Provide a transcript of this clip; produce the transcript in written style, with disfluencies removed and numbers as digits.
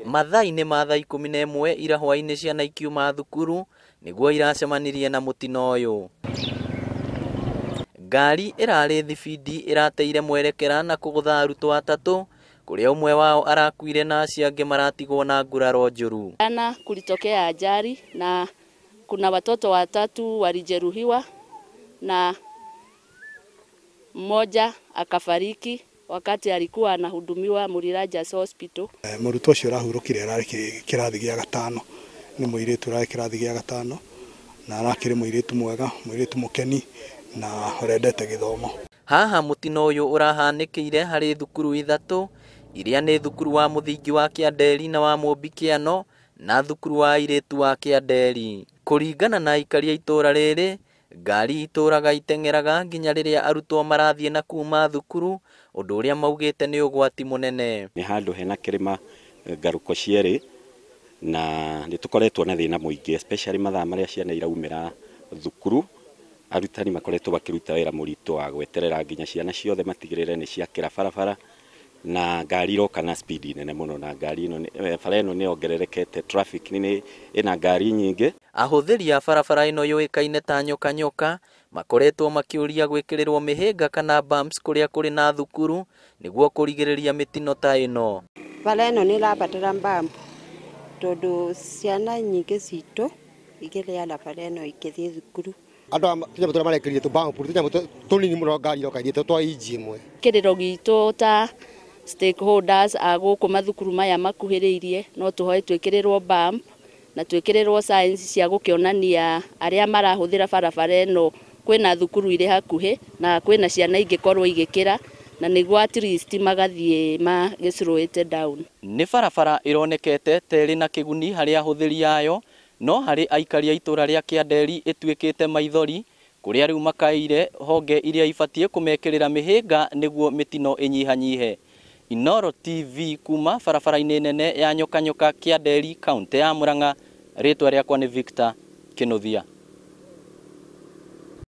Mathaa-inĩ ma thaa 11 ira hwaĩ-inĩ ciana ikiuma thukuru nĩguo iracemanirie na mũtino ũyũ. Ngari ĩrarĩ thibindi ĩrateire mwerekera na kũgũtha arutwo atatũ kũrĩa ũmwe wao arakuire na acio angĩ maratigwo na nguraro njũru. Jana kulitokea ajali na kuna watoto watatu walijeruhiwa na mmoja akafariki wakati alikuwa anahudumiwa Murirangers Hospital. Mũrutwo ũcio ũrahurũkire ararĩ kĩrathi gĩa gatano, nĩ mũirĩtu ũrarĩ kĩrathi gĩa gatano na arakĩrĩ mũirĩtu mwega, mũirĩtu mũkeni na ũrendete gĩthomo. Haha mũtino ũyũ ũrahanĩkĩire harĩ thukuru ithatũ iria nĩ thukuru wa mũthingi wa Kĩanderi na wa Mũmbi Kĩano na thukuru wa airĩtu wa Kĩanderi. Kũringana na aikari a itũũra rĩrĩ, ngari itũraga iteng'eraga nginya rĩrĩa arutwo marathiĩ na kuma thukuru, ũndũ ũrĩa maugĩte nĩ ũgwati mũnene. Nĩ handũ hena kĩrĩma ngarũko cierĩ na nĩ tũkoretwo na thĩna mũingĩ especially mathaa marĩa ciana iraumĩra thukuru. Arutani makoretwo makĩruta wĩra mũritũ wa gweterera nginya ciana ciothe matigĩrĩre nĩ ciakĩra barabara na ngari iroka na speed nene mũno na ngari ĩno bara ĩno nĩ yongererekete traffic nĩ ĩna ngari nyingĩ. Ahũthĩri a barabara ĩno yũĩkaine ta nyoka nyoka makoretwo makĩũria gwĩkĩrĩrwo mĩhĩnga kana bumps kũrĩa kũrĩ na thukuru nĩguo kũrigĩrĩria mĩtino ta ĩno. Bara ĩno nĩ ĩrabatara bump tondũ ciana nyingĩ citũ ikĩrĩana bara ĩno ikĩthiĩ thukuru. Andũ tũnyamũ tũrĩa marekĩrire tũ bump tũnyamũ tũnini mũno ngari iroka ithiĩte twa inji ĩmwe. Kĩrĩro gitũ ta stakeholders a gũkũ mathukuru maya makuhĩrĩirie no tũhoe twĩkĩrĩrwo bump na twĩkĩrĩrwo signs cia gũkĩonania arĩa marahũthĩra barabara ĩno kwĩna thukuru irĩ hakuhĩ na kwĩna ciana ingĩkorwo igĩkĩra na nĩguo at least magathiĩ magĩcrowĩte down. Nĩ barabara ĩronekete ta ĩrĩ na kĩguni harĩ ahũthĩri ayo, no harĩ aikari a itũũra rĩa Kĩanderi ĩtuĩkĩte maithori kũrĩa rĩu makaĩire honge iria ibatiĩ kũmekĩrĩra mĩhĩnga nĩguo mĩtino ĩnyihanyihe. Inooro TV kuma barabara-inĩ nene ya Nyoka Nyoka Kĩanderi, kaunti ya Murang'a, rĩtwa rĩakwa nĩ Victor Kinuthia.